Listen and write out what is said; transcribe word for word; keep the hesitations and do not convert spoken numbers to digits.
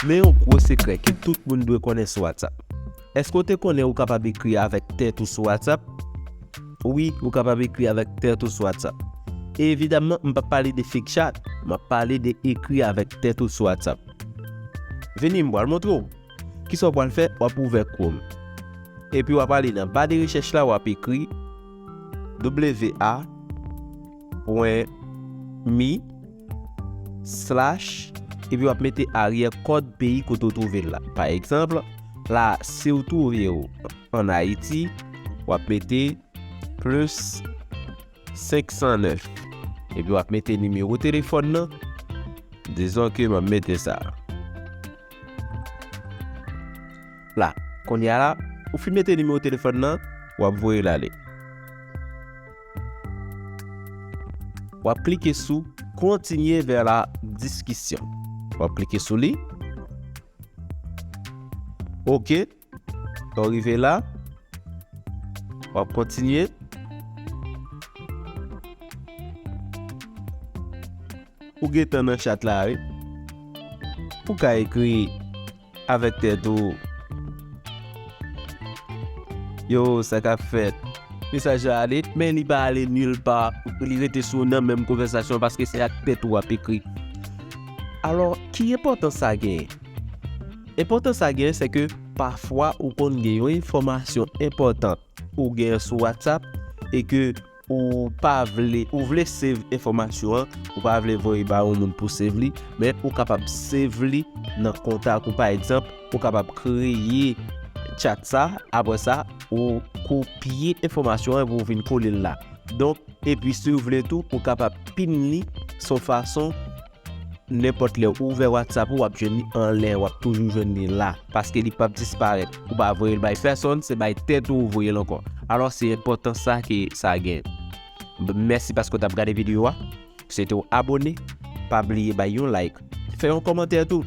Men yon gwo sekrè ke tout moun dwe konnen sou WhatsApp. Èske w te konnen ou kapab ekri avèk tèt ou sou WhatsApp? Wi, ou kapab ekri avèk tèt ou sou WhatsApp. E evidamman, m p ap pale de fake chat, m ap pale de ekri avèk tèt ou sou WhatsApp. Vini, m pral montre w. Kisa w pral fè? W ap ouvè Chrome. Epi w ap ale nan ba de rechèch la, w ap ekri w a pwen mi slash, epi w ap mete aryè kòd peyi kote w twouve l la. Pa egzanp, la, si w twouve w ann Ayiti, w ap mete plis senk san nèf. Epi w ap mete nimewo telefòn nan. Dizon ke m ap mete sa. La, kounye a la, ou fin mete nimewo telefòn nan, w ap voye l ale. W ap klike sou Continuer vers la discussion. W ap klike sou li. Ok. Lè w rive la, w ap kontinye. Ou gentan nan chat la, wi. Ou ka ekri avèk tèt ou. Yo, sa k ap fèt? Mesaj la ale, men li pa ale nil pa. Li rete sou nan menm konvèsasyon paske se ak tèt ou w ap ekri. Alò, ki enpòtans sa genyen? Enpòtans sa genyen, se ke pafwa ou konn gen yon enfòmasyon enpòtan ou genyen sou WhatsApp e ke ou pa vle, ou vle save enfòmasyon an, ou pa vle voye ba yon moun pou save li, men ou kapab save li nan kontak ou. Pa egzanp, ou kapab kreye chat sa, apre sa, ou kopye enfòmasyon an epi ou vin kole l la. Donk, epi si w vle tou, ou kapab pin li, se yon fason nenpòt lè ou ouvè WhatsApp ou, w ap jwenn li anlè, w ap toujou jwenn li la, paske li p ap disparèt. Ou pa voye l bay pèsonn, se bay tèt ou ou voye l ankò. Alò, se enpòtans sa ke sa gen. Mèsi paske w t ap gade videyo a. Si w te abone, pa bliye bay yon like. Fè yon kòmantè tou.